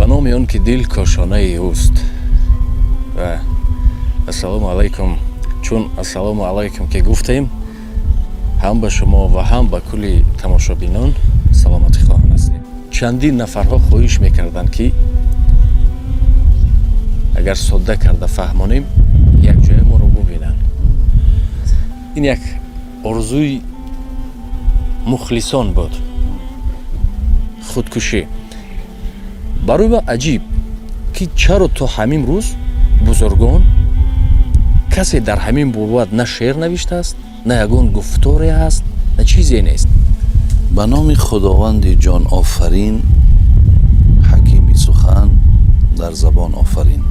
Ба номи он ки дил кошонаи ӯст. Ва ассалому алайкум. Чун ассалому алайкум ки гуфтем, ҳам ба шумо ва ҳам ба кулли тамошобинон саломатӣ хоҳон ҳастем. Чандин нафарҳо хоҳиш мекарданд, ки агар содда карда фаҳмонем, якҷоя моро бубинанд. Ин як орзуи мухлисон буд. Худкушӣ барои ман аҷиб, ки чаро то ҳамин рӯз бузургон касе дар ҳамин бобат на шеър навиштааст, на ягон гуфторе ҳаст, на чизе нест. Ба номи Худованди ҷонофарин, ҳакими сухан дар забон офарин.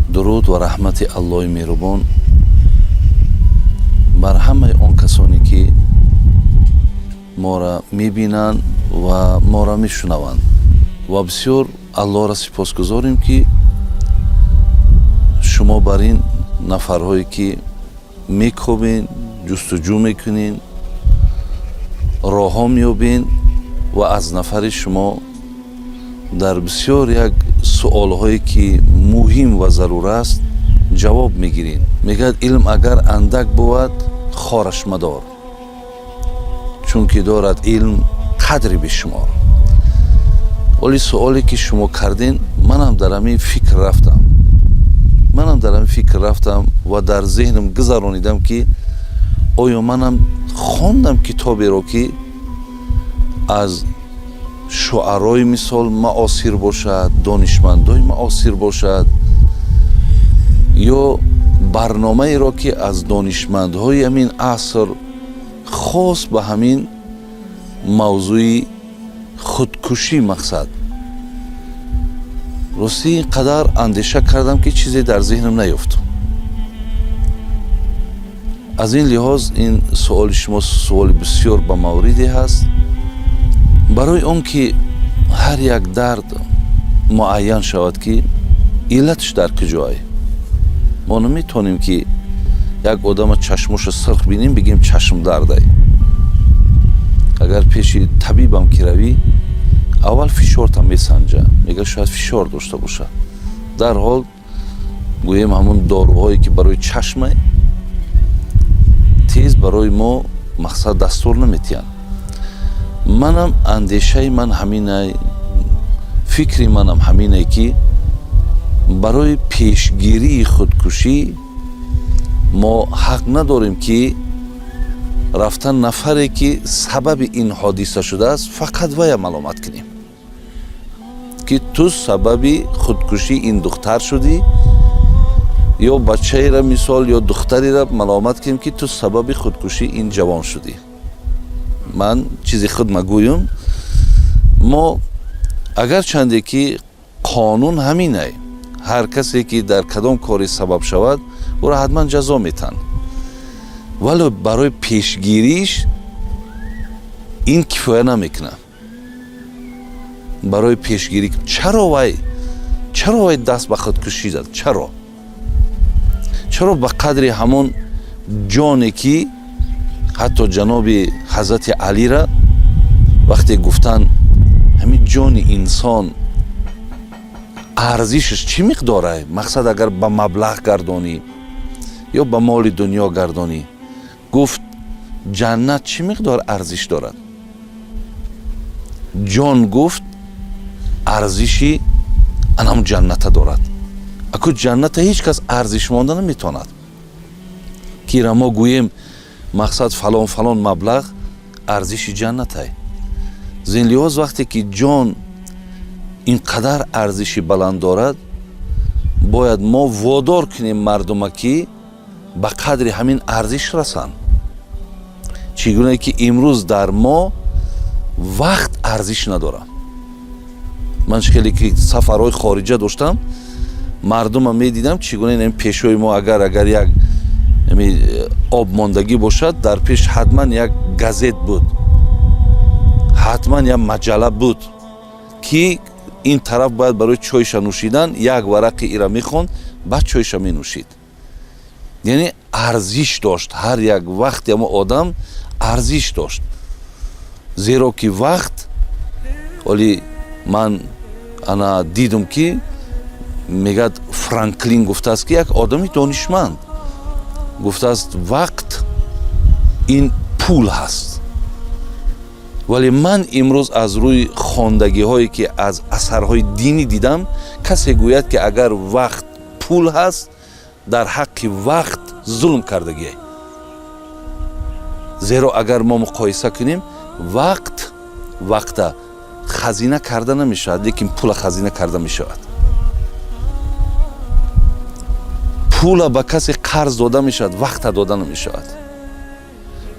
Дуруд ва раҳмати Аллоҳи меҳрубон бар ҳамаи он касоне, ки моро мебинанд ва моро мешунаванд. Ва бисёр Аллоҳро сипосгузорем, ки шумо бар ин нафарҳое, ки мекобен, ҷустуҷӯ мекунен, роҳҳо меёбен ва аз нафари шумо дар бисёр як суолҳое, ки муҳим ва зарур аст, ҷавоб мегирен. Мегӯяд: илм агар андак бувад, хораш мадор, чунки дорад илм қадри бешумор. Оли суоле, ки шумо карден, манам дар ҳамин фикр рафтам, манам дар ҳамин фикр рафтам ва дар зеҳнам гузаронидам, ки оё манам хондам китоберо, ки аз шуарои, мисол, маосир бошад, донишмандои маосир бошад ё барномаеро, ки аз донишмандҳои ҳамин аср хос ба ҳамин мавзӯи худкушӣ. Мақсад, ростӣ, ин қадар андеша кардам, ки чизе дар зеҳнам наёфт. Аз ин лиҳоз ин суоли шумо суоли бисёр ба мавриде ҳаст, барои он ки ҳар як дард муайян шавад, ки иллаташ дар куҷое. Мо наметавонем, ки як одама чашмоша сирх бинем, бигем чашмдардай. Агар пеши табибам ки равӣ, аввал фишортам месанҷа, мега шояд фишор дошта бошад. Дарҳол, гӯем, ҳамун доруҳое, ки барои чашма, тез барои мо, мақсад, дастур наметиҳанд. Манам андешаи ман ҳаминай, фикри манам ҳаминае, ки барои пешгирии худкушӣ мо ҳақ надорем, ки рафтан нафаре, ки сабаби ин ҳодиса шудааст, фақат вая маломат кунем, ки ту сабаби худкушии ин духтар шудӣ, ё бачаеро, мисол, ё духтареро маломат кунем, ки ту сабаби худкушии ин ҷавон шудӣ. Ман чизи худ магӯям. Мо агарчанде ки қонун ҳаминай, ҳар касе, ки дар кадом коре сабаб шавад, ӯро ҳатман ҷазо метаҳанд, вале барои пешгириш ин кифоя намекунад. Барои пешгирӣ чаро вай даст ба худкушӣ зад? Чаро ба қадри ҳамон ҷоне, ки ҳатто ҷаноби ҳазрати Алира вақте гуфтанд, ҳамин ҷони инсон арзишаш чӣ миқдора, мақсад, агар ба маблағ гардонӣ ё ба моли дунё гардонӣ, гуфт: ҷаннат чӣ миқдор арзиш дорад? Ҷон, гуфт, арзиши анам ҷанната дорад. Аку ҷанната ҳеҷ кас арзиш монда наметавонад, ки ира мо гӯем, мақсад, фалон фалон маблағ арзиши ҷаннатай. Зин лиҳоз, вақте ки ҷон ин қадар арзиши баланд дорад, бояд мо водор кунем мардума, ки ба қадри ҳамин арзиш расанд. Чӣ гунае ки имрӯз дар мо вақт арзиш надорад. Ман хеле ки сафарҳои хориҷа доштам, мардума медидам, чӣ гуна ин пешои мо агар як об мондагӣ бошад, дар пеш ҳатман як газет буд, ҳатман як маҷалла буд, ки ин тараф бояд барои чойша нӯшидан як варақи ира мехонд, баъд чойша менӯшид. Яъне арзиш дошт, ҳар як вақти ҳамо одам арзиш дошт, зеро ки вақт оли Ман ана дидум, ки мегӯяд, Франклин гуфтааст, ки як одами донишманд гуфтааст: вақт ин пул ҳаст. Вале ман имрӯз аз рӯи хондагиҳое, ки аз асарҳои динӣ дидам, касе гӯяд, ки агар вақт пул ҳаст, дар ҳаққи вақт зулм кардагие. Зеро агар мо муқоиса кунем, вақт, вақта хазина карда намешавад, лекин пула хазина карда мешавад. Пула ба касе қарз дода мешавад, вақта дода намешавад.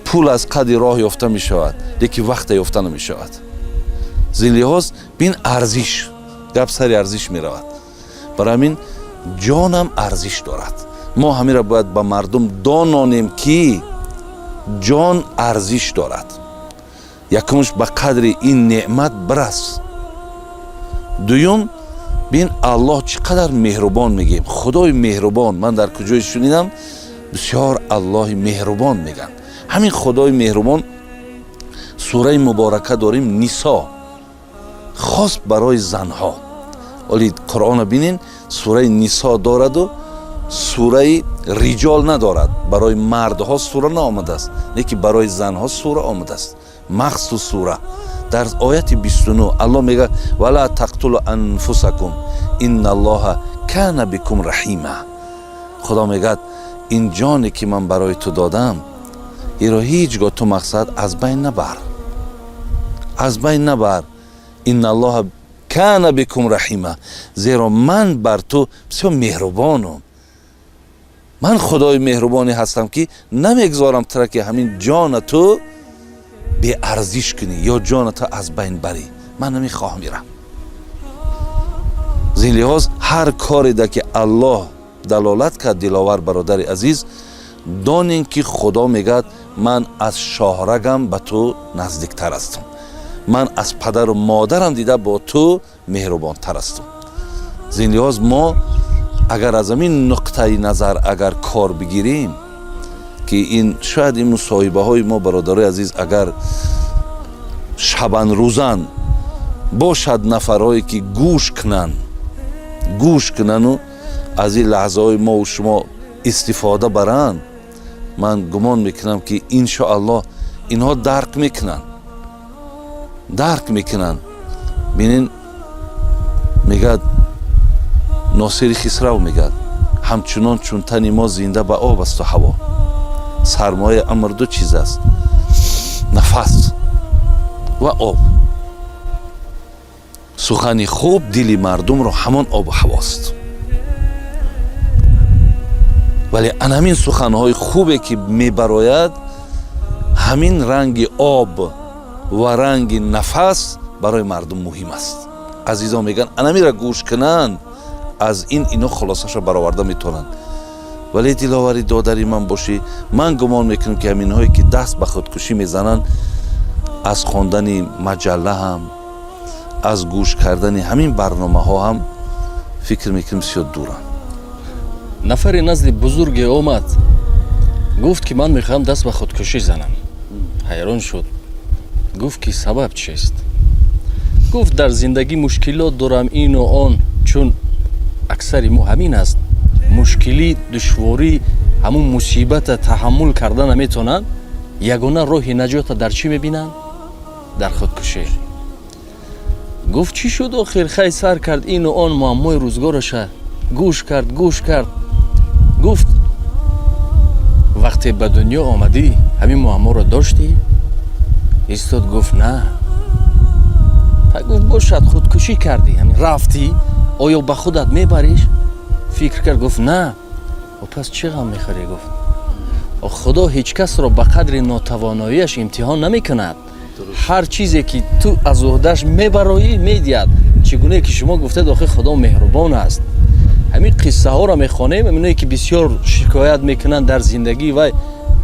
Пул аз қади роҳ ёфта мешавад, лекин вақта ёфта намешавад. Зин лиҳоз, бин, арзиш, гап сари арзиш меравад. Барои ҳамин ҷонам арзиш дорад. Мо ҳаминро бояд ба мардум дононем, ки ҷон арзиш дорад. Якумш, ба қадри ин неъмат бирас. Дуюм, бин, Аллоҳ чӣ қадар меҳрубон мегӯем, Худои меҳрубон. Ман дар куҷое шунидам, бисёр Аллоҳи меҳрубон мегӯянд. Ҳамин Худои меҳрубон, сураи муборака дорем, Нисо, хос барои занҳо. Оли Қуръонро бинен, сураи Нисо дораду сураи Риҷол надорад. Барои мардҳо сура наомадааст, лекин барои занҳо сура омадааст, махсус сура. Дар ояти 29 Аллоҳ мегӯяд: «Вала тақтулу анфусакум, инналлоҳа кана бикум раҳима». Худо мегӯяд: ин ҷоне, ки ман барои ту додам, иро ҳеҷ гоҳ ту мақсад аз байн набар, аз байн набар. Инналлоҳа кана бикум раҳима, зеро ман бар ту бисёр меҳрубонам. Ман Худои меҳрубоне ҳастам, ки намегузорам тура, ки ҳамин ҷона ту беарзиш кунӣ ё ҷоната аз байн барӣ. Ман намехоҳам ира. Зин лиҳоз, ҳар кореда, ки Аллоҳ далолат кард, Диловар бародари азиз, донем, ки Худо мегӯяд: ман аз шоҳрагам ба ту наздиктар ҳастам, ман аз падару модарам дида бо ту меҳрубонтар ҳастам. Зин лиҳоз, мо агар аз ҳамин нуқтаи назар агар кор бигирем, ки ин шояд ин мусоҳибаҳои мо, бародарои азиз, агар шабанрӯзан бошад, нафарҳое, ки гӯш кунанд, гӯш кунану аз ин лаҳзаҳои мову шумо истифода баранд, ман гумон мекунам, ки иншоаллоҳ инҳо дарк мекунанд, дарк мекунанд. Бинин, мегӯяд Носири Хисрав, мегӯяд: ҳамчунон чун тани мо зинда ба об асту ҳаво, сармояи амр ду чиз аст: нафас ва об. Сухани хуб дили мардумро ҳамон обу ҳавост. Вале ан ҳамин суханҳои хубе, ки мебарояд, ҳамин ранги об ва ранги нафас барои мардум муҳим аст. Азизон мегӯянд, анамира гӯш кунанд, аз ин ино хулосаша бароварда метавонанд. Вале, Диловари додари ман бошӣ, ман гумон мекунам, ки ҳаминҳое, ки даст ба худкушӣ мезананд, аз хондани маҷалла ҳам, аз гӯш кардани ҳамин барномаҳо ҳам, фикр мекунем, бисёр дуранд. Нафаре назди бузурге омад, гуфт, ки ман мехоҳам даст ба худкушӣ занам. Ҳайрон шуд, гуфт, ки сабаб чист? Гуфт, дар зиндагӣ мушкилот дорам, ину он. Чун аксари мо ҳамин аст, мушкилӣ, душворӣ, ҳамун мусибата таҳаммул карда наметавонанд. Ягона роҳи наҷота дар чӣ мебинанд? Дар худкушӣ. Гуфт, чӣ шуд охир? Хай, сар кард ину он, муаммои рӯзгораша гӯш кард, гӯш кард. Гуфт, вақте ба дунё омадӣ, ҳамин муамморо доштӣ? Истод, гуфт, на. Па гуфт, бошад, худкушӣ кардӣ, ҳамин рафтӣ, оё ба худат мебариш? Фикр кард, гуфт, на. Пас чӣ ғам мехӯрӣ? Гуфт, Худо ҳеҷ касро ба қадри нотавоноияш имтиҳон намекунад. Ҳар чизе, ки ту аз уҳдаш мебароӣ, медиҳад. Чӣ гунае ки шумо гуфтед, охир Худо меҳрубон аст. Ҳамин қиссаҳоро мехонем, ҳаминое, ки бисёр шикоят мекунанд дар зиндагӣ, вай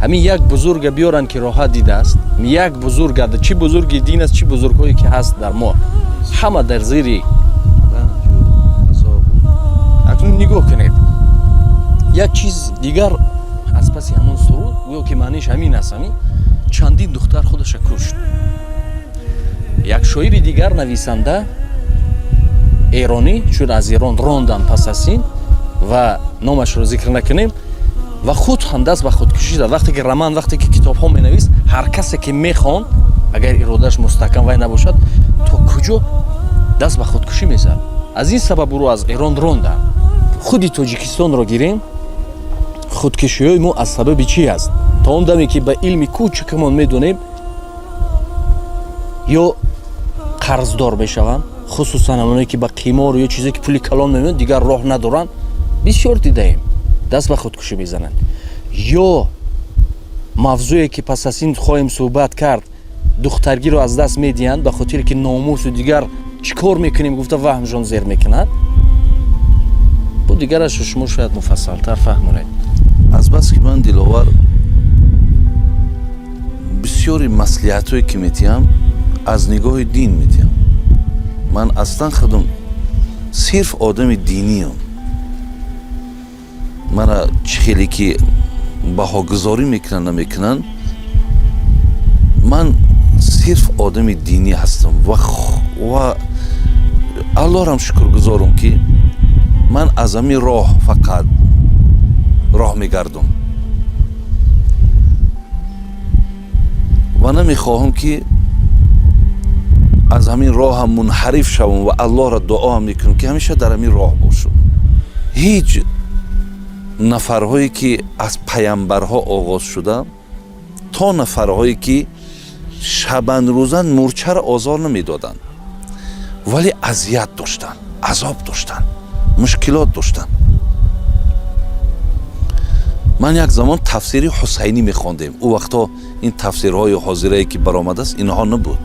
ҳамин як бузурга биёранд, ки роҳат дидааст. Як бузурга, чӣ бузурги дин аст, чӣ бузургҳое, ки ҳаст дар мо, ҳама дар зери. Акнун нигоҳ кунед, як чиз дигар аз паси ҳамон суруд, гӯё ки маъниш ҳамин аст: ҳамин чандин духтар худаша кушт. Як шоири дигар, нависанда. Эронӣ, чун аз Эрон ронданд пас аз ин, ва номашро зикр накунем, ва худ ҳам даст ба худкушӣ зад. Вақте ки роман, вақте ки китобҳо менавист, ҳар касе ки мехонд, агар иродаш мустаҳкам вай набошад, то куҷо даст ба худкушӣ мезад. Аз ин сабаб ӯро аз Эрон ронданд. Худи Тоҷикистонро гирем, худкушиҳои мо аз сабаби чӣ аст? То он даме ки ба илми кӯчикамон медонем, ё қарздор мешаванд, хусусан ҳамоное ки ба қимору ё чизе ки пули калон мемонад, дигар роҳ надоранд, бисёр дидаем, даст ба худкушӣ мезананд. Ё мавзӯе ки пас аз ин хоҳем суҳбат кард, духтаргиро аз даст медиҳанд, ба хотире ки номусу дигар чӣ кор мекунем гуфта, ваҳмшон зер мекунад. Бо дигарашро шумо шояд муфассалтар фаҳмонед. Азбаски ман, Диловар, бисёри маслиҳатҳое ки метиҳам, аз нигоҳи дин метиҳам. Ман аслан худам сирф одами диниям. Мана чӣ хеле ки баҳогузорӣ мекунанд, намекунанд, ман сирф одами динӣ ҳастам ва Аллоҳрам шукргузорам, ки ман аз ҳамин роҳ фақат роҳ мегардум ва намехоҳам, ки аз ҳамин роҳам мунҳариф шавам, ва Аллоҳро дуоам мекунам, ки ҳамеша дар ҳамин роҳ бошам. Ҳеҷ нафарҳое ки аз паямбарҳо оғоз шуда то нафарҳое ки шабанрӯзан мурчаро озор намедоданд, вале азият доштанд, азоб доштанд, мушкилот доштанд. Ман як замон тафсири Ҳусайнӣ мехондем. Ӯ вақтҳо ин тафсирҳои ҳозирае ки баромадааст, инҳо набуд.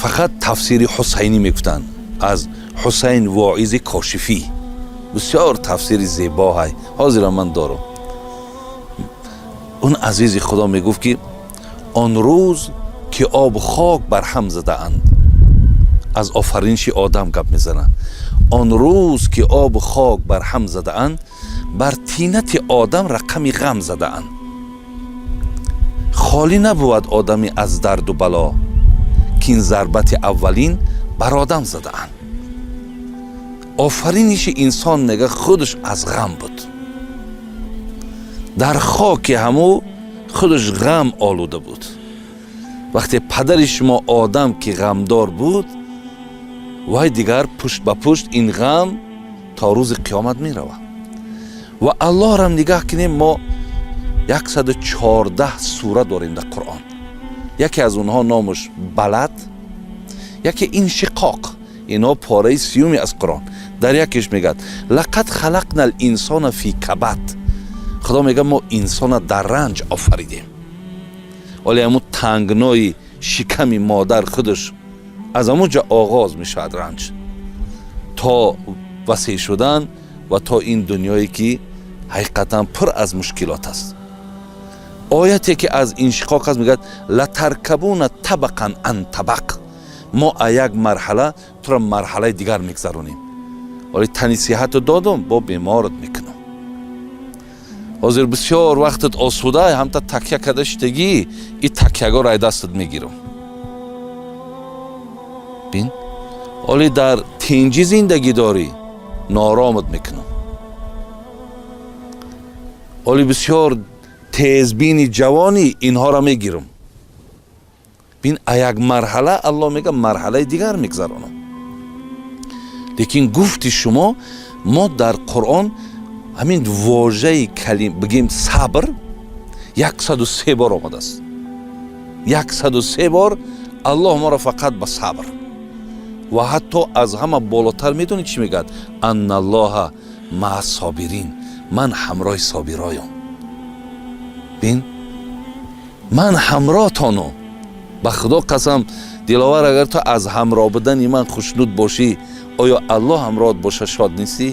Фақат тафсири Ҳусайнӣ мегуфтанд, аз Ҳусайн Воизи Кошифӣ. Бисёр тафсири зебоҳай, ҳозирам ман дорам. Он азизи Худо мегуфт, ки он рӯз ки обу хок бар ҳам задаанд, аз офариниши Одам гап мезанад, он рӯз ки обу хок бар ҳам задаанд, бар тинати Одам рақами ғам задаанд. Холӣ набувад одамӣ аз дарду бало, кин зарбати аввалин бар Одам задаанд. Офариниши инсон, мега, худаш аз ғам буд, дар хоки ҳамӯ худаш ғам олуда буд. Вақте падари шумо Одам ки ғамдор буд, вай дигар пушт ба пушт ин ғам то рӯзи қиёмат меравад. Ва Аллоҳрам нигаҳ кунем, мо 114 сура дорем дар Қуръон. Яке аз онҳо номаш Балад, яке Иншиқоқ. Инҳо пораи сиюми аз Қуръон. Дар якеш мегӯяд: لقد خلقنا الإنسان في كبد. Худо мегӯяд, мо инсона дар ранҷ офаридем. Оле ҳамун тангнои шиками модар худаш аз ҳамун ҷо оғоз мешавад ранҷ, то васеъ шудан ва то ин дунёе ки ҳақиқатан пур аз мушкилот аст. Ояте ки аз Иншиқоқ аст, мегӯяд: لتركبن طبقا عن طبق. Мо а як марҳала туро марҳалаи дигар мегзаронем. Вале тани сиҳату додум, бо беморат мекунам. Ҳозир бисёр вақтат осуда, ҳамта такя карда шидагӣ, и такягоро ай дастат мегирам. Бин, оле дар тинҷӣ зиндагӣ дорӣ, нооромат мекунам. Оле бисёр тезбини ҷавонӣ, инҳоро мегирам. Бин, а як марҳала, Аллоҳ мега, марҳалаи дигар мегзаронам. Лекин гуфти шумо, мо дар Қуръон ҳамин вожаи калим, бигем, сабр 103 бор омадааст. 103 бор Аллоҳ моро фақат ба сабр ва ҳатто аз ҳама болотар медонӣ чӣ мегӯяд? إن الله مع الصابرين. Ман ҳамроҳи собироём. Бин, ман ҳамроҳтону. Ба Худо қасам, Диловар, агар ту аз ҳамроҳ будани ман хушнуд бошӣ, оё Аллоҳ ҳамроҳат боша, шод нестӣ?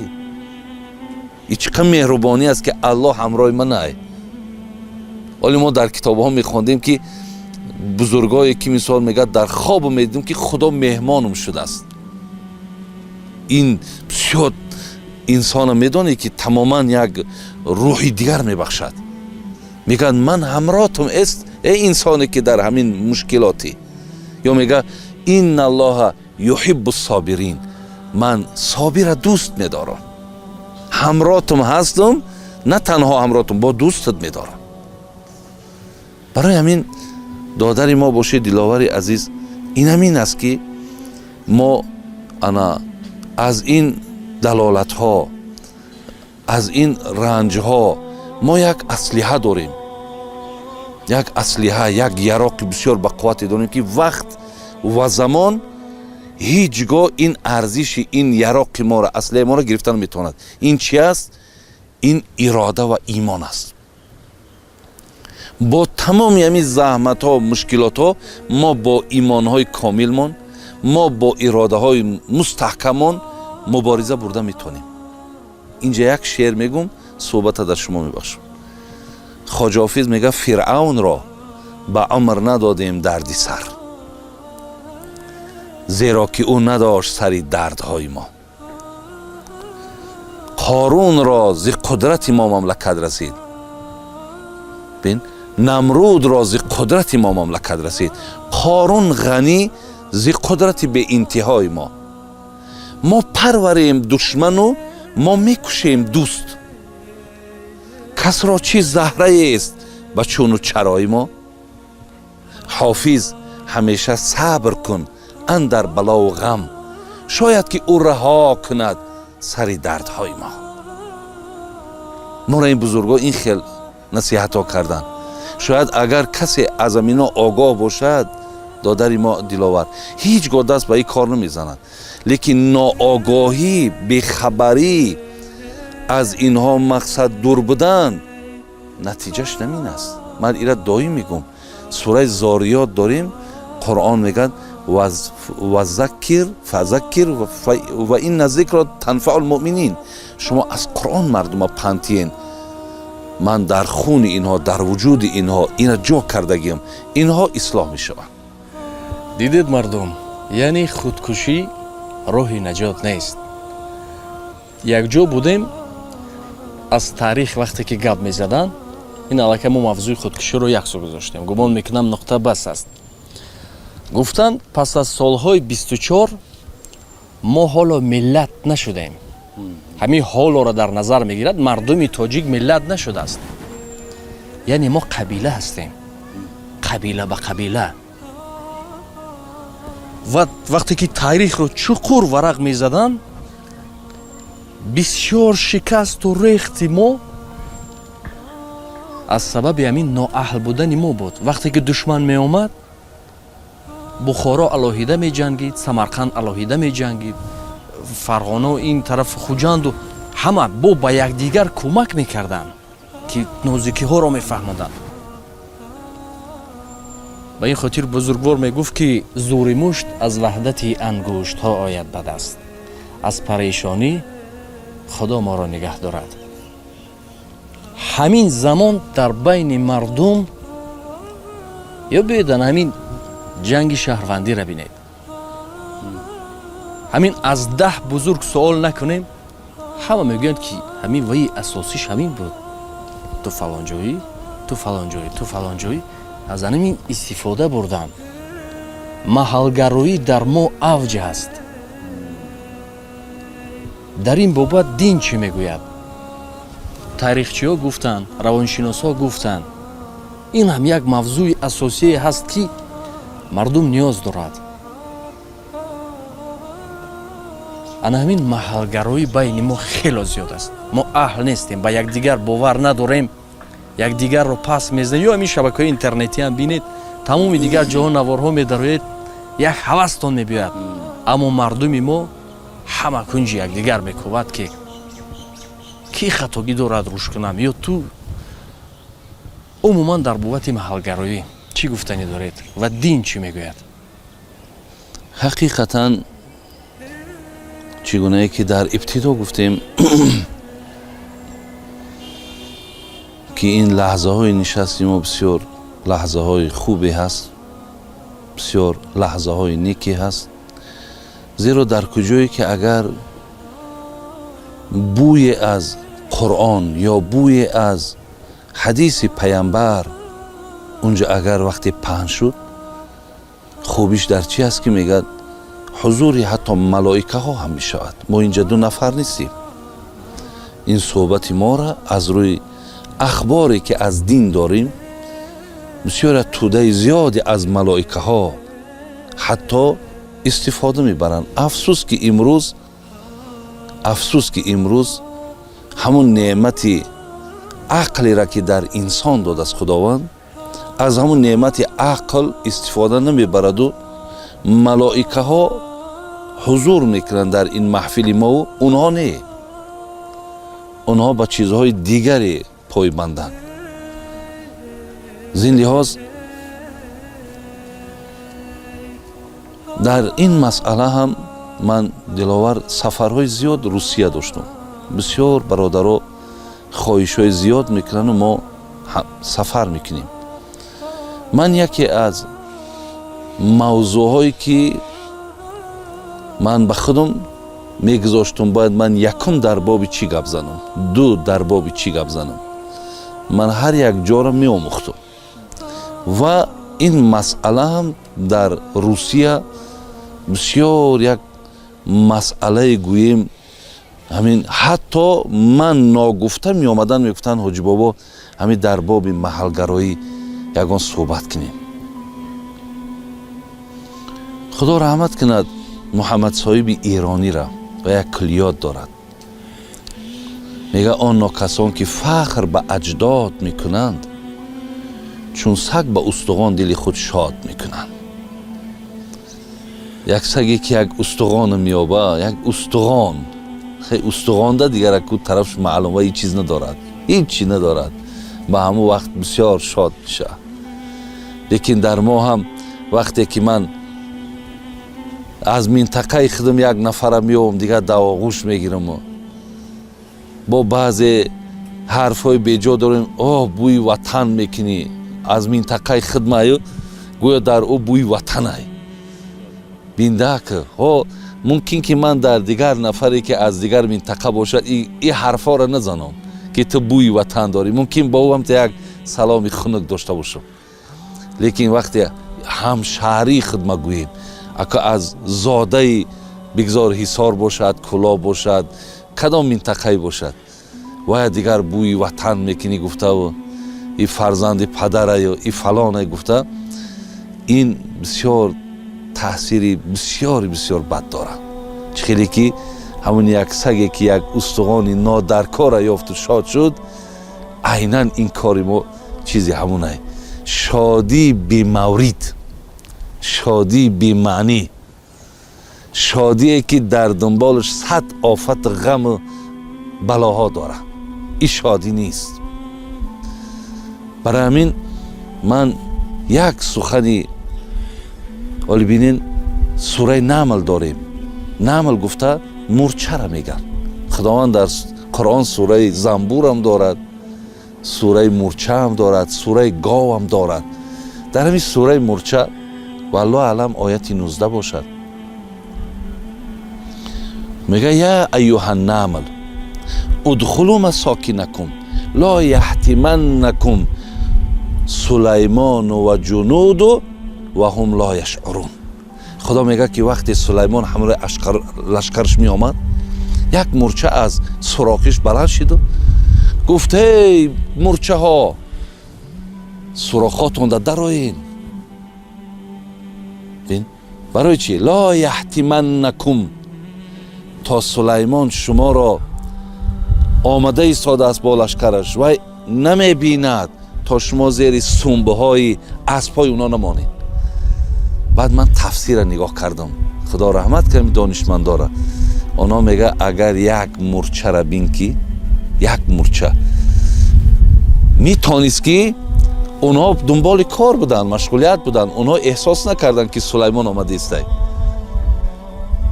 И чӣ қадр меҳрубонӣ аст, ки Аллоҳ ҳамроҳи ман ай. Оле мо дар китобҳо мехондем, ки бузургое ки мисол мегӯяд, дар хобу медидем, ки Худо меҳмонум шудааст. Ин бисёр инсона, медонед, ки тамоман як рӯҳи дигар мебахшад. Мегӯяд, ман ҳамроҳтум эст, э инсоне ки дар ҳамин мушкилотӣ. Ё мегӯяд: إن الله юҳиббу собирин. Ман собира дӯст медорам, ҳамротум ҳастум, на танҳо ҳамротум, бо дӯстат медорам. Барои ҳамин, додари мо бошед, Диловари азиз, ин ҳамин аст, ки мо ана аз ин далолатҳо, аз ин ранҷҳо мо як аслиҳа дорем, як аслиҳа, як яроқи бисёр бақуввате дорем, ки вақт ва замон ҳеҷ гоҳ ин арзиши ин яроқи моро, аслиҳаи моро гирифта наметавонад. Ин чи аст? Ин ирода ва имон аст. Бо тамоми ҳамин заҳматҳо, мушкилотҳо, мо бо имонҳои комилмон, мо бо иродаҳои мустаҳкамон мубориза бурда метавонем. Инҷа як шеър мегум, суҳбата дар шумо мебахшам. Хоҷа Ҳофиз мега: «Фиръавнро ба умр надодем дарди сар, зеро ки ӯ надошт сари дардҳои мо. Қорунро зи қудрати мо мамлакат расид, бин, Намрудро зи қудрати мо мамлакат расид, Қорун ғанӣ зи қудрати беинтиҳои мо. Мо парварем душману мо мекушем дӯст, касро чӣ заҳраест ба чуну чарои мо? Ҳофиз, ҳамеша сабр кун андар балову ғам, шояд ки ӯ раҳо кунад сари дардҳои мо». Моро ин бузургҳо ин хел насиҳатҳо карданд. Шояд агар касе аз амино огоҳ бошад, додари мо Диловар, ҳеҷ гоҳ даст ба ин кор намезанад, лекин ноогоҳӣ, бехабарӣ аз инҳо, мақсад дур будан, натиҷаш намин аст. Ман ира доим мегӯм, сураи Зориёт дорем, Қуръон мегӯяд: «Вазаккир фазаккир ва инна зикро танфаул муъминин». Шумо аз Қуръон мардума панд тиен. Ман дар хуни инҳо, дар вуҷуди инҳо ина ҷо кардагиам, инҳо ислоҳ мешаванд. Дидед, мардум, яъне худкушӣ роҳи наҷот нест. Якҷо будем, аз таърих вақте ки гап мезаданд, ин аллакай мо мавзӯи худкуширо яксо гузоштем, гумон мекунам, нуқта бас аст. Гуфтанд, пас аз солҳои 24 мо ҳоло миллат нашудем. Ҳамин ҳолоро дар назар мегирад, мардуми тоҷик миллат нашудааст, яъне мо қабила ҳастем, қабила ба қабила. Ва вақте ки таърихро чуқур варақ мезаданд, бисёр шикасту рехти мо аз сабаби ҳамин ноаҳл будани мо буд. Вақте ки душман меомад, Бухоро алоҳида меҷангид, Самарқанд алоҳида меҷангид, Фарғоно, ин тараф Хуҷанду ҳама бо ба якдигар кӯмак мекарданд, ки нозикиҳоро мефаҳмоданд. Ба ин хотир бузургвор мегуфт, ки зӯри мушт аз ваҳдати ангуштҳо ояд ба даст. Аз парешонӣ Худо моро нигаҳ дорад. Ҳамин замон дар байни мардум ё биёдан ҳамин ҷанги шаҳрвандиро бинед. Ҳамин аз 10 бузург суол накунем, ҳама мегӯянд, ки ҳамин ваи асосиш ҳамин буд: ту фалонҷоӣ, ту фалонҷоӣ, ту фалонҷоӣ. Аз ҳамин истифода бурдан. Маҳалгароӣ дар мо авҷ аст. Дар ин бобат дин чӣ мегӯяд? Таърихчиҳо гуфтанд, равоншиносҳо гуфтанд, ин ҳам як мавзӯи асосие ҳаст, ки мардум ниёз дорад. Ана ҳамин маҳалгароӣ байни мо хело зиёд аст. Мо аҳл нестем, ба якдигар бовар надорем, якдигарро пас мезанем. Ё ҳамин шабакаҳои интернетиам бинед, тамоми дигар ҷоҳо наворҳо медароед, як ҳавастон мебиёяд, аммо мардуми мо ҳама кунҷи якдигар мекӯбад, ки кӣ хатогӣ дорад, рӯш кунам ё ту. Умуман, дар бобати маҳалгароӣ чӣ гуфтанӣ доред ва дин чӣ мегӯяд? Ҳақиқатан, чӣ гунае ки дар ибтидо гуфтем, ки ин лаҳзаҳои нишасти мо бисёр лаҳзаҳои хубе ҳаст, бисёр лаҳзаҳои неке ҳаст, зеро дар куҷое ки агар бӯе аз Қуръон ё бӯе аз ҳадиси паямбар унҷа агар вақте паҳн шуд, хубиш дар чи аст, ки мегӯяд ҳузури ҳатто малоикаҳо ҳам мешавад. Мо инҷа ду нафар нестем. Ин суҳбати моро аз рӯи ахборе ки аз дин дорем, бисёре тӯдаи зиёде аз малоикаҳо ҳатто истифода мебаранд. Афсӯс, ки имрӯз ҳамун неъмати ақлеро, ки дар инсон додааст Худованд, аз ҳамун неъмати ақл истифода намебараду малоикаҳо ҳузур мекунанд дар ин маҳфили мову онҳо не, онҳо ба чизҳои дигаре пойбанданд. Зин лиҳоз дар ин масъала ҳам ман, Диловар, сафарҳои зиёд Русия доштам. Бисёр бародаро хоҳишҳои зиёд мекунану мо сафар мекунем. Ман яке аз мавзӯъҳое, ки ман ба худам мегузоштум, бояд ман якум дар боби чӣ гап занам, ду дар боби чӣ гап занам, ман ҳар як ҷоро меомӯхтум ва ин масъала ҳам дар Русия бисёр як масъалае гӯем, ҳамин ҳатто ман ногуфта меомадан, мегуфтанд: «Ҳоҷи бобо, ҳамин дар боби маҳалгароӣ ягон суҳбат кунем». Худо раҳмат кунад Муҳаммадсоҳиби Эронира ва як куллиёт дорад, мега: «Он нокасон, ки фахр ба аҷдод мекунанд, чун саг ба устуғон дили худ шод мекунанд». Як саге, ки як устуғона меёба, як устуғон, устуғонда дигар аку тарафш маълум ва ҳеҷ чиз надорад, ҳеҷ чи надорад, ба ҳамон вақт бисёр шод мешавад. Лекин дар мо ҳам вақте ки ман аз минтақаи худам як нафара меёбам, дигар давоғӯш мегираму бо баъзе ҳарфҳои беҷо дорем: «О, бӯи ватан мекунӣ, аз минтақаи хидмаю», гӯё дар ӯ бӯи ватанай биндак. Ҳо, мумкин ки ман дар дигар нафаре, ки аз дигар минтақа бошад, и ҳарфҳоро назанам, ки ту бӯи ватан дорӣ. Мумкин бо ӯ ҳам як саломи хунук дошта бошам. Лекин вақте ҳамшаҳрии хидма гӯем, ака, аз зодаи бигзор Ҳисор бошад, Кӯлоб бошад, кадом минтақае бошад, вая дигар бӯи ватан мекунӣ гуфтаву и фарзанди падараю и фалоне гуфта, ин бисёр таъсири бисёри бисёр бад дорад. Чӣ хеле ки ҳамун як саге, ки як устуғони нодаркора ёфту шод шуд, айнан ин кори мо чизи ҳамунай: шодии бемаврид, шодии бемаънӣ, шодие, ки дар дунболаш сад офату ғаму балоҳо дорад. Ин шодӣ нест. Барои ҳамин ман як сухани оли бинен, сураи Намл дорем. Намл гуфта мурчара мегӯянд. Худованд дар Қуръон сураи занбурам дорад, сураи мурчаам дорад, сураи говам дорад. Дар ҳамин сураи мурча, валлоҳу аълам, ояти 19 бошад, мега: «Я аюҳа намл удхулу масокинакум ло яҳтиманнакум Сулаймону ва ҷунуду ва ҳум ло яшъурун». Худо мегӯяд, ки вақте Сулаймон ҳамроҳи лашкарш меомад, як мурча аз суроқиш баланд шиду гуфт: «Эй мурчаҳо, сурохотонда дароен». Барои чӣ? Ло яҳтиманнакум, то Сулаймон шуморо омада истодааст бо лашкараш, вай намебинад, то шумо зери сумбаҳои аспҳои оно намонед. Баъд ман тафсира нигоҳ кардам, Худо раҳмат кунад донишмандора. Онҳо мега: агар як мурчара бин, ки як мурча метонист, ки онҳо дунболи кор буданд, машғулият буданд, онҳо эҳсос накарданд, ки Сулаймон омада истай,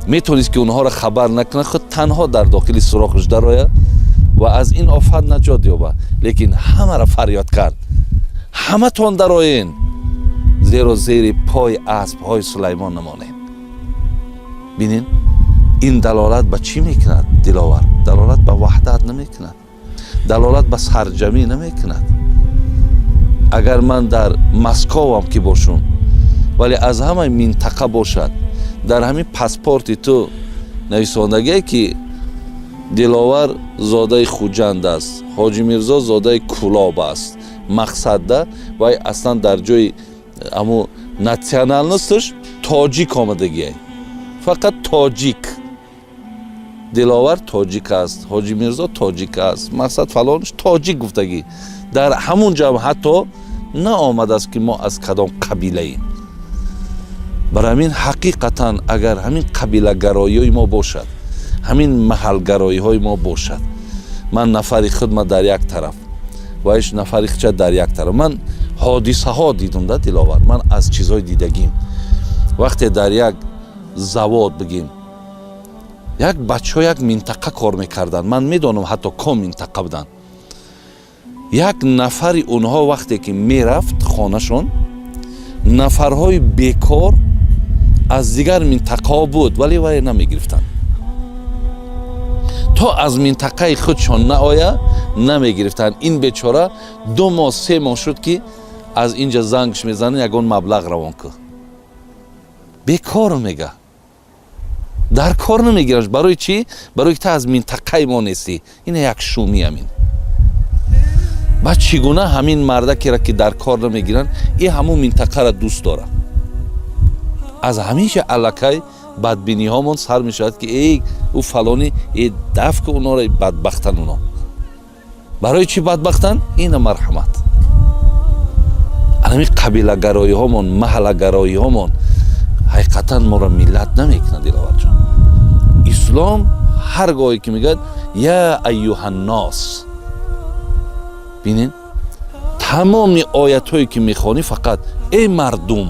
метавонист, ки онҳоро хабар накунад, худ танҳо дар дохили сурохаш дарояд ва аз ин офат наҷот ёбад. Лекин ҳамаро фарёд кард: «Ҳаматон дароен, зеро зери пои аспҳои Сулаймон намонем». Бинен, ин далолат ба чӣ мекунад, Диловар? Далолат ба ваҳдат намекунад, далолат ба сарҷамӣ намекунад. Агар ман дар Московам ки бошум, вале аз ҳамаи минтақа бошад. Дар ҳамин паспорти ту нависондагие, ки Диловар зодаи Хуҷанд аст, Ҳоҷи Мирзо зодаи Кӯлоб аст. Мақсадда вай аслан дар ҷои аму национальность аш тоҷик омадагиай, фақат тоҷик. Диловар тоҷик аст, Ҳоҷи Мирзо тоҷик аст, мақсад фалонш тоҷик гуфтагӣ. Дар ҳамун ҷо ҳатто наомадааст, ки мо аз кадом қабилаем. Барои ҳамин, ҳақиқатан, агар ҳамин қабилагароиҳои мо бошад, ҳамин маҳалгароиҳои мо бошад, ман нафари худма дар як тараф, вайш нафари хича дар як тараф. Ман ҳодисаҳо дидум да, Диловар, ман аз чизҳои дидагим. Вақте дар як завод, бигем, як бачаҳо як минтақа кор мекарданд, ман медонам, ҳатто ком минтақа буданд, як нафари онҳо вақте ки мерафт хонашон, нафарҳои бекор аз дигар минтақаҳо буд, вале вай намегирифтанд. То аз минтақаи худшон наоя, намегирифтанд. Ин бечора 2 моҳ, 3 моҳ шуд, ки аз инҷа зангш мезанад: «Ягон маблағ равон кун». Бекор мега, дар кор намегираш. Барои чӣ? Барои ки ту аз минтақаи мо нестӣ. Ина як шумӣ ҳамин. Баъд чӣ гуна ҳамин мардакеро, ки дар кор намегиранд, и ҳамун минтақаро дӯст дорад? Аз ҳамиша аллакай бадбиниҳомон сар мешавад, ки эй, ӯ фалонӣ, э, даф ки онора, бадбахтан оно. Барои чӣ бадбахтанд? Ина, марҳамат, ҳамин қабилагароиҳомон, маҳаллагароиҳомон ҳақиқатан моро миллат намекунад. Диловарҷон, ислом ҳар гоҳе ки мегӯяд «я айюҳаннос», бинед, тамоми оятҳое ки мехонӣ, фақат «эй мардум»,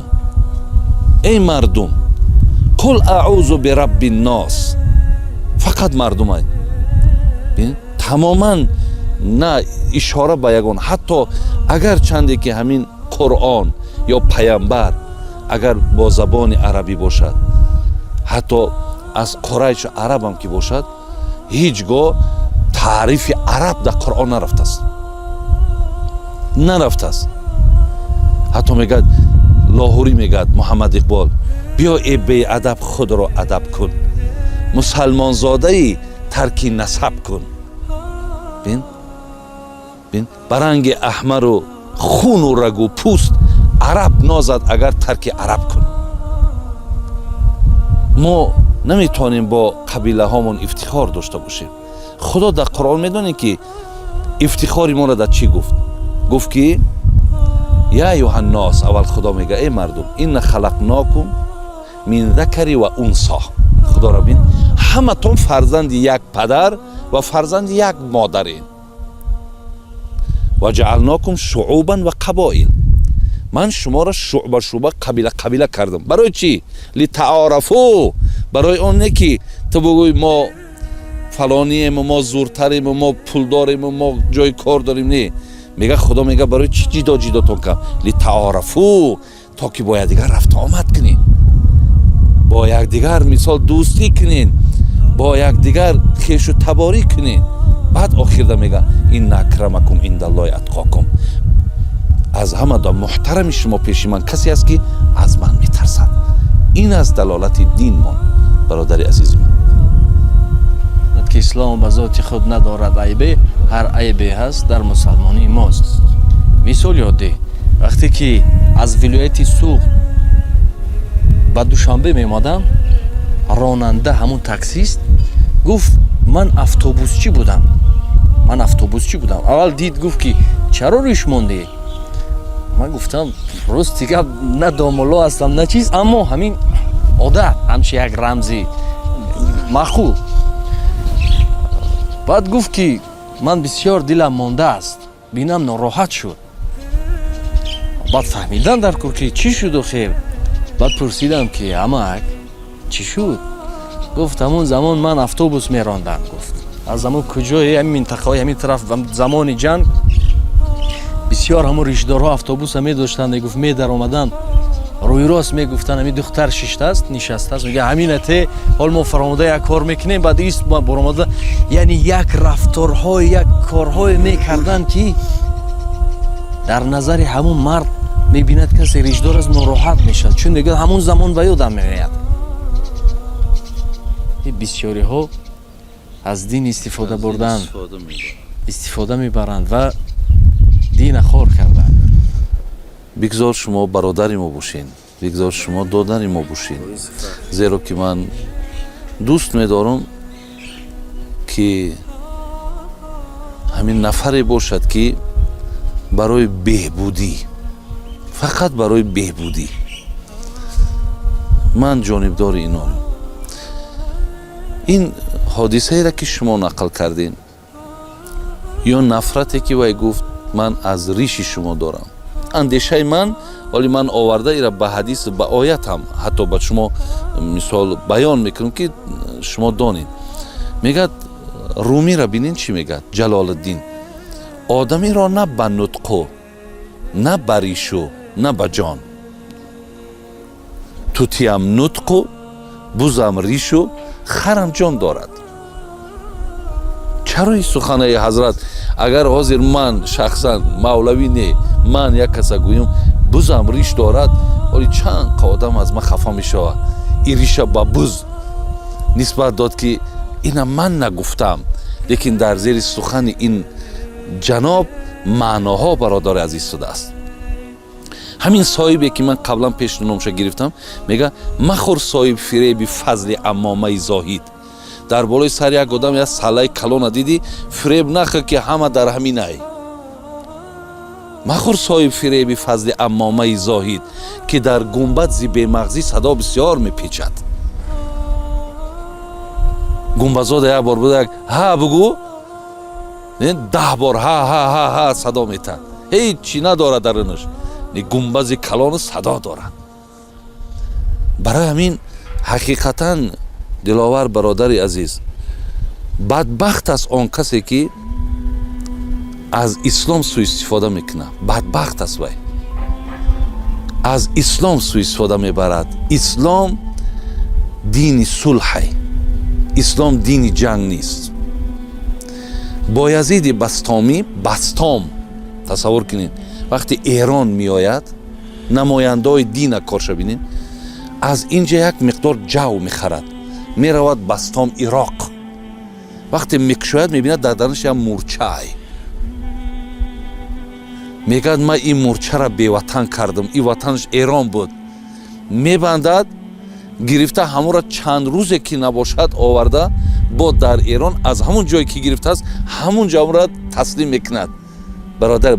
«эй мардум», «қул аъузу бирабби ннос», фақат мардумай. Тамоман на ишора ба ягон, ҳатто агар чанде ки ҳамин Қуръон ё паямбар агар бо забони арабӣ бошад, ҳатто аз Қурайшу арабам ки бошад, ҳеҷ гоҳ таърифи араб дар Қуръон нарафтааст, нарафтааст. Ҳатто мегӯяд Лоҳурӣ, мегӯяд Муҳаммад Иқбол: «Биё, э беадаб, худро адаб кун, мусалмонзодаи, тарки насаб кун. Бин, бин, ба ранги аҳмару хуну рагу пӯст араб нозад, агар тарки араб кун». Мо наметавонем бо қабилаҳомон ифтихор дошта бошем. Худо дар Қуръон, медонем, ки ифтихори моро дар чӣ гуфт? Гуфт ки «я аюҳаннос». Аввал Худо мега: «Эй мардум, инна халақнокум мин закари ва унсо». Худоро бин, ҳаматон фарзанди як падар ва фарзанди як модарем. «Ва ҷаалнокум шуъубан ва қабоил». Ман шуморо шуъба шуъба, қабила қабила кардам. Барои чӣ? «Литаорафу». Барои он не ки ту бугӯй мо фалониему, мо зуртарему, мо пулдорему, мо ҷои кор дорем. Не, мега Худо, мега: барои чӣ ҷидо ҷидотон кардам? «Литаорафу», то ки бо якдигар рафту омад кунем, бо якдигар, мисол, дӯстӣ кунем, бо якдигар хешу таборӣ кунем. Баъд охирда мега: «Инна акрамакум индаллоҳи атқокум». Аз ҳама да муҳтарами шумо пеши ман касе аст, ки аз ман метарсад. Ин аст далолати динмон, бародари азизи ман. Ки ислом ба зоти худ надорад айбе, ҳар айбе ҳаст, дар мусалмонии мост. Мисоли оддӣ: вақте ки аз вилояти Суғд ба Душанбе меомадам, ронанда, ҳамун таксист, гуфт: «Ман автобусчӣ будам, ман автобусчӣ будам». Аввал дид, гуфт ки чаро риш мондӣ? Ман гуфтам: «Рости гап, на домулло ҳастам, на чиз, аммо ҳамин одат, ҳамчи як рамзи маъқул». Баъд гуфт ки ман бисёр дилам мондааст, бинам нороҳат шуд. Баъд фаҳмидан дар кор, ки чӣ шуду хел. Баъд пурсидам ки амак, чӣ шуд? Гуфт: «Ҳамун замон ман автобус мерондам», гуфт, «аз ҳамун куҷои ҳамин минтақаҳои ҳамин тараф, замони ҷанг бисёр ҳамун ришдорҳо автобуса медоштанд». Гуфт, медаромаданд, рӯйрост мегуфтанд: «Ҳамин духтар шиштааст, нишастааст», мега, «ҳаминате, ҳол мо фаромода як кор мекунем». Баъд ист баромада, яъне як рафторҳое, як корҳое мекарданд, ки дар назари ҳамун мард мебинад, касе ришдор аст, нороҳат мешавад, чун мегӯяд, ҳамун замон ба ёдам меояд. Бисёриҳо аз дин истифода бурдан, истифода мебаранд ва дина хор карданд. Бигзор шумо бародари мо бошед, бигзор шумо додари мо бошед, зеро ки ман дӯст медорам, ки ҳамин нафаре бошад, ки барои беҳбудӣ, фақат барои беҳбудӣ. Ман ҷонибдори иноам. Ин ҳодисаеро, ки шумо нақл кардем, ё нафрате, ки вай гуфт, ман аз риши шумо дорам, андешаи ман, вале ман оварда ира ба ҳадис, ба оятам, ҳатто ба шумо мисол баён мекунам, ки шумо донед. Мегӯяд Румиро, бинед, чӣ мегӯяд Ҷалолиддин: одамиро на ба нутқу, на ба ришу, на ба ҷон. Тутиям нутқу, бузам ришу, харам ҷон дорад. Чаро ин суханаи ҳазрат? Агар ҳозир ман шахсан, мавлавӣ не, ман як каса гӯям, бузам риш дорад, оли чанд қа одам аз ман хафа мешавад. Ин риша ба буз нисбат дод, ки ина ман нагуфтам, лекин дар зери сухани ин ҷаноб маъноҳо, бародари азиз, шудааст. Ҳамин соҳибе, ки ман қаблан пеш номша гирифтам, мега: махӯр соҳиб фиреби фазли амомаи зоҳид. Дар болои сари як одам як саллаи калона дидӣ, фиреб нахӯр, ки ҳама дар ҳаминай. Махӯр соҳиб фиреби фазли амомаи зоҳид, ки дар гумбад зи бемағзӣ садо бисёр мепечад. Гумбазода як бор буда, як ҳа бугӯ, 10 бор ҳа ҳа ҳа ҳа садо метаҳад. Ҳеҷ чӣ надорад дарунаш, гумбази калону садо дорад. Барои ҳамин, ҳақиқатан, Диловар, бародари азиз, бадбахт аст он касе, ки аз ислом суистифода мекунад. Бадбахт аст вай, аз ислом суистифода мебарад. Ислом дини сулҳай, ислом дини ҷанг нест. Боязиди Бастомӣ, Бастом, тасаввур кунед, вақте Эрон меояд, намояндаҳои дина корша бинед, аз инҷа як миқдор ҷав мехарад, меравад Бастом, Ироқ. Вақте мекушояд, мебинад, дар дарунаш як мурчаай. Мегӯяд: ман ин мурчаро беватан кардам, ин ватанаш Эрон буд. Мебандад, гирифта ҳамонро, чанд рӯзе ки набошад, оварда бо дар Эрон, аз ҳамон ҷое ки гирифтааст, ҳамон ҷо ҳамонро таслим мекунад. Бародар,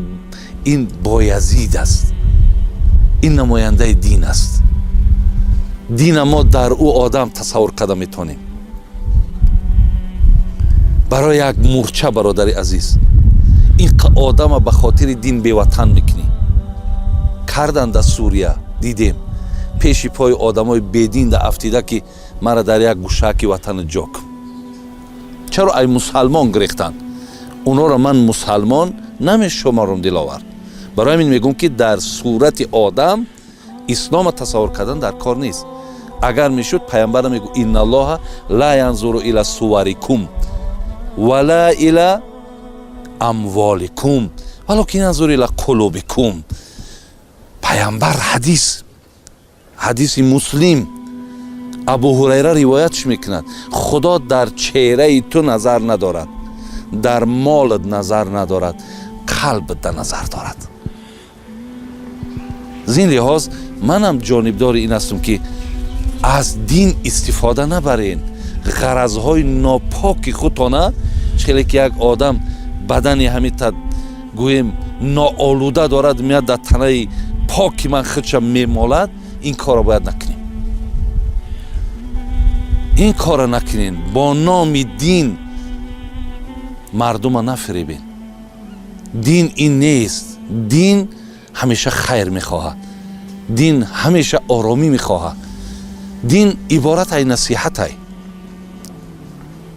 ин Боязид аст, ин намояндаи дин аст. Дина мо дар ӯ одам тасаввур карда метавонем. Барои як мурча, бародари азиз, ин одама ба хотири дин беватан мекунӣ. Кардан дар Сурия, дидем, пеши пои одамои бедин да афтида, ки мара дар як гӯшаки ватана ҷо кун. Чаро ай мусалмон гирехтанд онҳоро? Ман мусалмон намешуморам, Диловар. Барои ҳамин мегӯм, ки дар сурати одам ислома тасаввур кардан дар кор нест. Агар мешуд, паямбара мегӯ: инналлоҳа ла янзуру ила суварикум вала ила амволикум, валокин янзуру ила қулубикум. Паямбар, ҳадис, ҳадиси Муслим, Абу Ҳурайра ривоятш мекунад: Худо дар чеҳраи ту назар надорад, дар молат назар надорад, қалбат да назар дорад. Аз ин лиҳоз манам ҷонибдори ин ҳастам, ки аз дин истифода набарен ғаразҳои нопоки худтона. Хеле ки як одам бадани ҳамита, гӯем, ноолуда дорад, меяд, дар танаи поки ман худша мемолад. Ин корро бояд накунем, ин корро накунем. Бо номи дин мардума нафиребен. Дин ин нест. Дин ҳамеша хайр мехоҳад, дин ҳамеша оромӣ мехоҳад, дин иборат ай насиҳатай.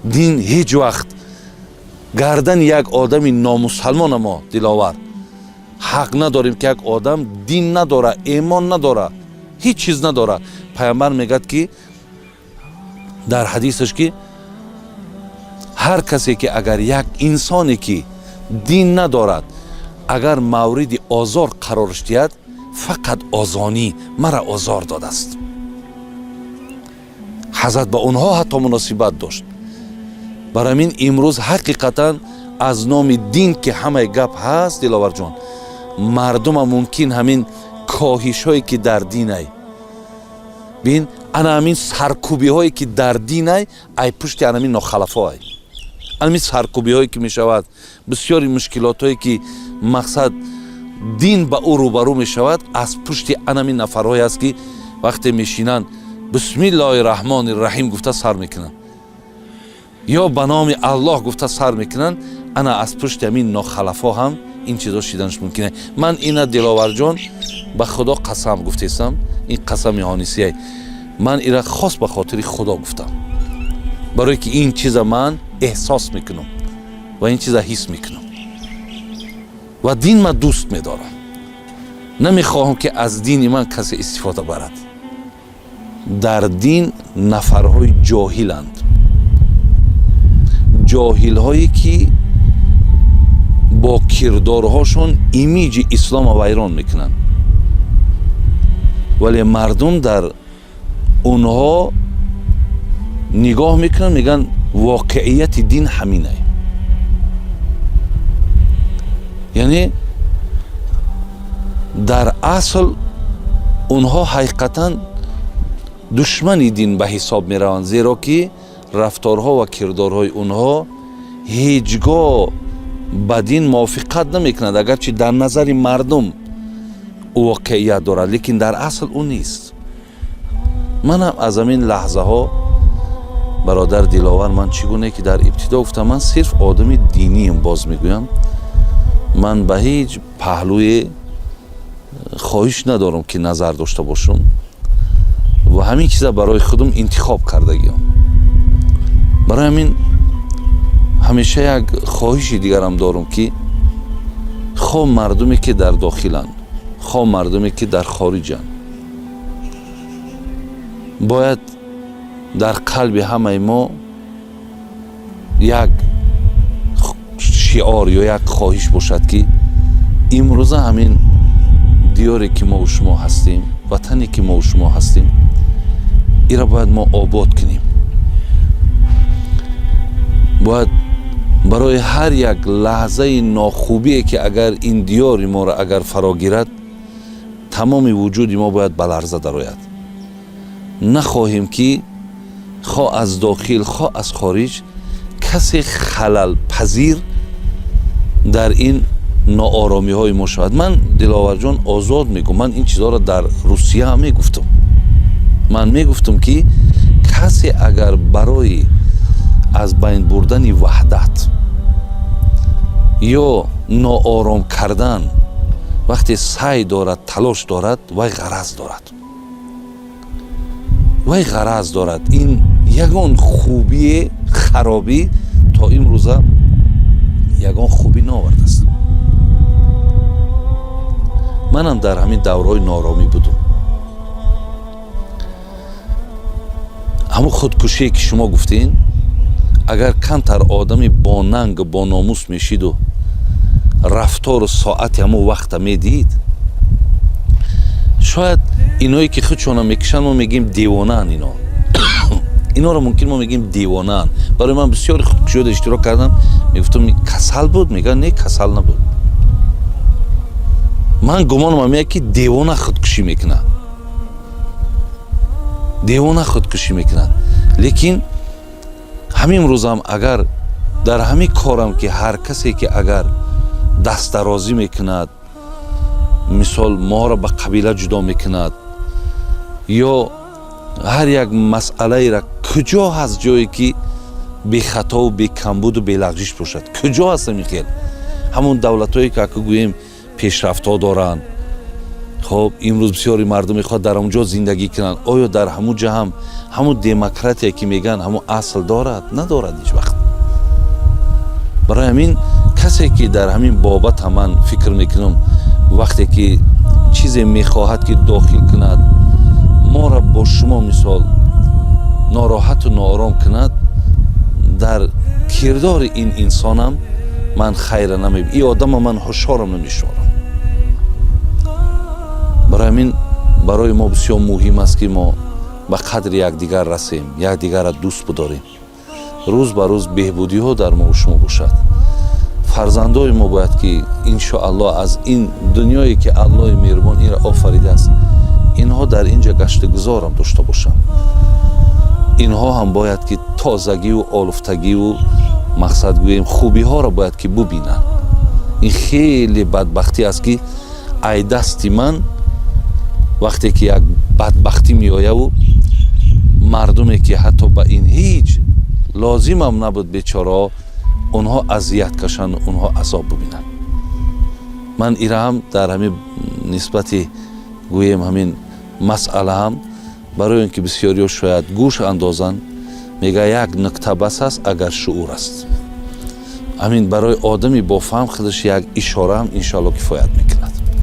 Дин ҳеҷ вақт гардани як одами номусалмона мо, Диловар, ҳақ надорем, ки як одам дин надора, эмон надора, ҳеҷ чиз надора. Пайғамбар мегӯяд, ки дар ҳадисаш, ки ҳар касе ки, агар як инсоне, ки дин надорад, агар мавриди озор қарорш диҳад, фақат озонӣ мара озор додааст. Ҳазрат ба онҳо ҳатто муносибат дошт. Барои ҳамин имрӯз ҳақиқатан аз номи дин ки ҳамаи гап ҳаст, Диловарҷон, мардума мумкин ҳамин коҳишҳое ки дар динай, бин, ана ҳамин саркӯбиҳое ки дар динай, ай пушти ана ҳамин нохалафоай, ҳамин саркӯбиҳое ки мешавад, бисёри мушкилотҳое ки мақсад дин ба ӯ рӯбарӯ мешавад, аз пушти анамин нафарҳое аст, ки вақте мешинанд, бисмиллоҳи раҳмони раҳим гуфта сар мекунанд ё ба номи Аллоҳ гуфта сар мекунанд. Ана аз пушти ҳамин нохалафо ҳам ин чизо шиданаш мумкин. Ман ина, Диловарҷон, ба Худо қасам гуфтесам, ин қасами ҳонисияй, ман ира хос ба хотири Худо гуфтам, барое ки ин чиза ман эҳсос мекунам ва ин чиза ҳис мекунам ва дин ман дӯст медорам. Намехоҳам, ки аз дини ман касе истифода барад. Дар дин нафарҳои ҷоҳиланд, ҷоҳилҳое ки бо кирдорҳошон имиҷи ислома вайрон мекунанд, вале мардум дар онҳо нигоҳ мекунанд, мегӯянд, воқеияти дин ҳаминай. Яъне дар асл онҳо ҳақиқатан душмани дин ба ҳисоб мераванд, зеро ки рафторҳо ва кирдорҳои онҳо ҳеҷ гоҳ ба дин мувофиқат намекунад. Агарчи дар назари мардум ӯ воқеият дорад, лекин дар асл ӯ нест. Манам аз ҳамин лаҳзаҳо, бародар Диловар, ман чӣ гуне ки дар ибтидо гуфтам, ман сирф одами динием. Боз мегӯям, ман ба ҳеҷ паҳлӯе хоҳиш надорам, ки назар дошта бошам ва ҳамин чиза барои худам интихоб кардагиам. Барои ҳамин ҳамеша як хоҳиши дигарам дорам, ки хо мардуме ки дар дохиланд, хо мардуме ки дар хориҷанд, бояд дар қалби ҳамаи мо як шиор ё як хоҳиш бошад, ки имрӯза ҳамин диёре ки мову шумо ҳастем, ватане ки мову шумо ҳастем, ира бояд мо обод кунем. Бояд барои ҳар як лаҳзаи нохубие ки агар ин диёри моро агар фаро гирад, тамоми вуҷуди мо бояд ба ларза дарояд. Нахоҳем, ки хо аз дохил, хо аз хориҷ касе халалпазир дар ин нооромиҳои мо шавад. Ман, Диловарҷон, озод мегӯм, ман ин чизҳоро дар Русия ҳам мегуфтам. Ман мегуфтам, ки касе агар барои аз байн бурдани ваҳдат ё ноором кардан вақте саъй дорад, талош дорад, вай ғараз дорад, вай ғараз дорад. Ин ягон хубие, харобӣ то имрӯза ягон хубӣ наовардааст. Манам дар ҳамин давраҳои нооромӣ будум. Ҳамун худкушие ки шумо гуфтин, агар камтар одами бонанг, бономус мешиду рафтору соати ҳамун вақта медид, шояд иное ки худшона мекушанд, мо мегӯем девонаанд ино, иноро мумкин мо мегӯем девонаанд. Барои ман бисёри худкушиёда иштирок кардам, мегуфтам, касал буд, мегӯянд, не, касал набуд. Ман гумонам меяд, ки девона худкушӣ мекунад, девона худкушӣ мекунад. Лекин ҳамин рӯзам агар дар ҳамин корам, ки ҳар касе ки агар дастдарозӣ мекунад, мисол, моро ба қабила ҷудо мекунад ё ҳар як масъалаера, куҷо ҳаст ҷое ки бехатову бекамбуду белағжиш бошад? Куҷо ҳаст ҳамин хел? Ҳамон давлатҳое ки ака гӯем пешрафтҳо доранд, хоб, имрӯз бисёри мардум мехоҳад дар он ҷо зиндагӣ кунанд. Оё дар ҳамун ҷо ҳам ҳамун демократия ки мегӯянд, ҳамун асл дорад? Надорад ҳеҷ вақт. Барои ҳамин касе ки дар ҳамин бобата, ман фикр мекунам, вақте ки чизе мехоҳад ки дохил кунад, моро бо шумо, мисол, нороҳату ноором кунад, дар кирдори ин инсонам ман хайра намеб, ин одама ман ҳушорам намешуморам. Барои ҳамин барои мо бисёр муҳим аст, ки мо Ба қадри якдигар расем, якдигарро дӯст бидорем, рӯз ба рӯз беҳбудиҳо дар мову шумо бошад. Фарзандои мо бояд ки, иншоаллоҳ, аз ин дунёе ки Аллоҳи меҳрубон инро офаридааст, инҳо дар ин ҷо гаштугузорам дошта бошанд. Инҳо ҳам бояд ки тозагиву олуфтагиву, мақсад гӯем, хубиҳоро бояд ки бубинанд. Ин хеле бадбахтӣ аст, ки ай дасти ман вақте ки як бадбахтӣ меояву мардуме ки ҳатто ба ин ҳеҷ лозимам набуд, бечораҳо, онҳо азият кашанд, онҳо азоб бубинанд. Ман ира ҳам дар ҳамин нисбати, гӯем, ҳамин масъала ҳам барои он ки бисёриҳо шояд гӯш андозанд, мега: як нукта бас аст, агар шуур аст. Ҳамин барои одами бофаҳм худаш як ишораам, иншоалло, кифоят мекунад.